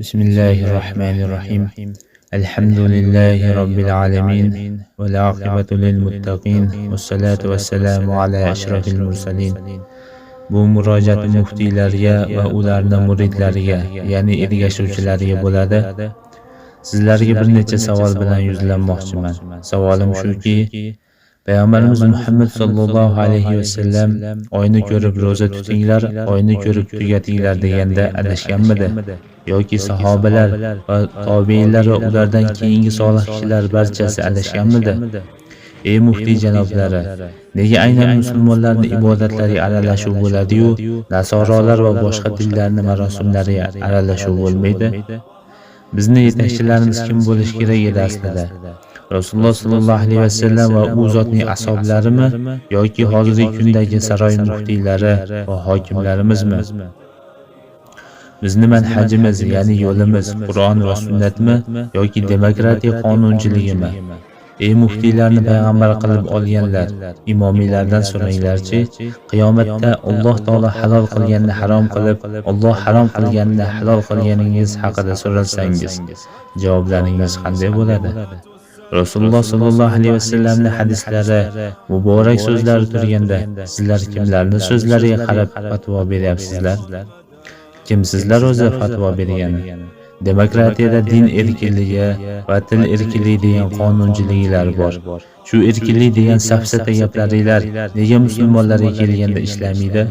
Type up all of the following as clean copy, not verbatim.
Bismillahirrahmanirrahim. Elhamdülillahi Rabbil alemin. Vel aqibatu lil muttaqin. Vessalatu vesselamu ala ashrafil mursalin. Bu murojaat muftiylarga va ularning muridlariga, ya'ni ergashuvchilariga bo'ladi. Sizlarga bir necha savol bilan yuzlanmoqchiman. Savolim shuki, Payg'ambarimiz Muhammad sallallohu alayhi vasallam oyni ko'rib ro'za tutinglar, oyni ko'rib tugatinglar deganda adashganmidi? Yoki sahobalar va tobiinlar va ulardan keyingi solih kishilar barchasi adashganmidi? Ey muftiy janoblari, nega aynan musulmonlarning ibodatlariga aralashuv bo'ladi-yu, nasorolar va boshqa dinlarning marosimlariga aralashuv bo'lmaydi? Bizni yetakchilarimiz kim bo'lishi kerak edi aslida? Rasululloh sallallohu alayhi vasallam va u zotning ashoblarimi yoki hozirgi kundagi saroy muftiylari va hokimlarimizmi? Bizni manhajimiz, ya'ni yo'limiz Qur'on va sunnatmi yoki demokratiya qonunchiligimi? Ey muftiylarni payg'ambar qilib olganlar, imomiylardan so'ranglarchi, qiyomatda Alloh taolo halol qilganni harom qilib, Alloh harom qilganni halol qilganingiz haqida so'ralsangiz, javoblaringiz qanday bo'ladi? Rasululloh sallallohu alayhi vasallamning hadislari, muborak so'zlari turganda, sizlar kimlarning so'zlariga qarab fatvo beryapsizlar? Kimsizlar o'zi fatvo bergani? Demokratiyada din erkinligi va til erkinligi degan qonunchiliklar bor. Shu erkinlik degan safsata gaplaringlar nega musulmonlarga kelganda ishlamaydi?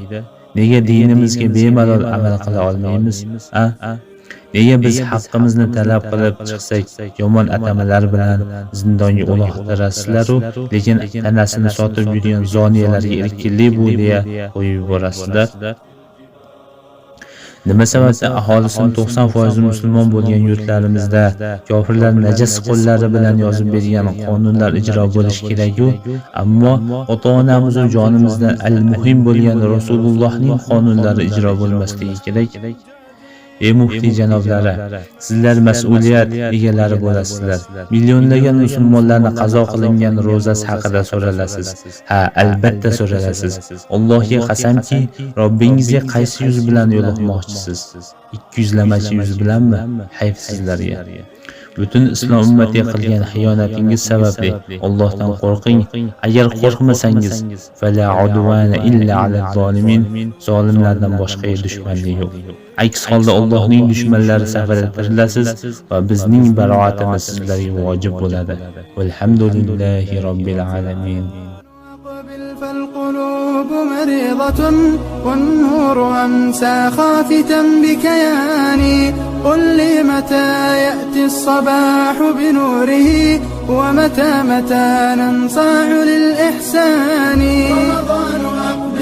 Nega dinimizga bemalol amal qila olmaymiz? A? Nega biz haqqimizni talab qilib chiqsak, yomon atamalar bilan zindonga uloqtirasizlar-u, lekin tanasini sotib yurgan zoniyalarga erkinlik bu deya qo'yib yuborasizlar? Nima sababdan aholisining 90% musulmon bo'lgan yurtlarimizda kofirlar najas qo'llari bilan yozib bergan qonunlar ijro bo'lishi kerak-yu, ammo ota-onamiz va jonimizdan al-muhim bo'lgan Rasulullohning qonunlari ijro bo'lmasligi kerak? Ey muftiy janoblari, sizlar mas'uliyat egalari bo'lasizlar. Millionlagan musulmonlarni qazo qilingan ro'zasi haqida so'ralasiz. Ha, albatta so'ralasiz. Allohga qasamki, Robbingizga qaysi yuz bilan yo'liqmoqchisiz? Ikki yuzlamachi yuz bilanmi? Hayf sizlarga. Butun islom ummatiga qilgan xiyonatingiz sababli Allohdan qo'rqing. Agar qo'rqmasangiz, fala udwana illa alal zolimin, zolimlardan boshqa dushmanlik yo'q. Aks holda Allohning dushmanlari safida tirilasiz va bizning baroatimiz sizlarga vojib bo'ladi. Valhamdulillahi robbil alamin. فالقلوب مريضة والنور أمسى خافتا بكياني. قل لي متى يأتي الصباح بنوره ومتى متى ننصاع للإحسان. رمضان أقبل.